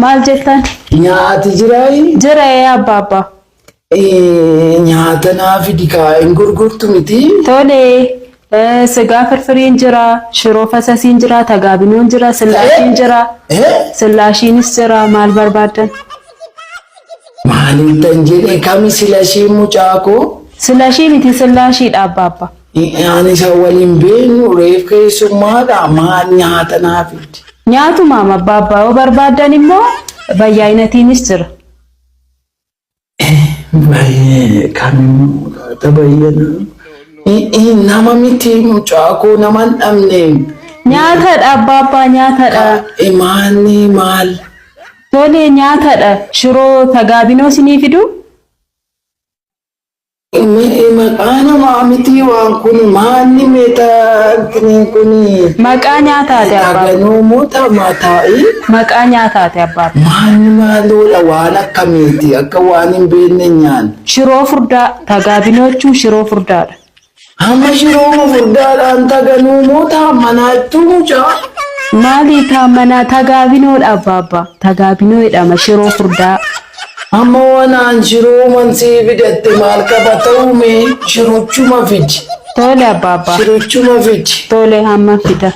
Maal jettan? Nyaati jiraayi? Jira ee abbaa abbaa. Nyaata naa fidi kaa hin gurgurtu miti. Tole sigaa firfiriin jira, shiroo fasasiin jira, tagaabinoon jira, sillaashiin jira. Sillaashiinis jira maal barbaaddan? Maaliif tan jedhe kami silashii mucaa koo? Silashii miti sillaashiidha abbaa abbaa. Ani isa waliin beeknu reef keessummaadha maal nyaata naa fidi. Nyaatumaam abbaa abbaa yoo barbaaddan immoo bayyaayinatiinis jira. Kamimmoo laata bayyana. Nama miti mucaa koo nama hin dhabne. Nyaatadha abbaa abbaa nyaatadha. Maanni maal? Tole nyaatadha. Shiroo tagaabinoo sinii fiduu? Maqaa namaa miti waan kun maanni meetaa kun. Maqaa nyaataati abbaa. Taganuu moo tamataa'i? Maqaa nyaataati abbaa. Maanni maaloodha waan akkamiiti akka waan hin beekne nyaan. Shiroo furdaa tagaabinoo jechuun shiroo furdaadha. Hamma shiroo furdaadhaan taganuu moo taamanaattuu mucaa? Maali taamanaa tagaabinoodha abbaa abbaa. Tagaabinoo jedhama shiroo furdaa. Amma wanaan shiroo mansii fidatte maal qaba ta'uu mee shirochuma fidi. Tole abbaa abbaa. Shirochuma fidi. Tole hamma fida.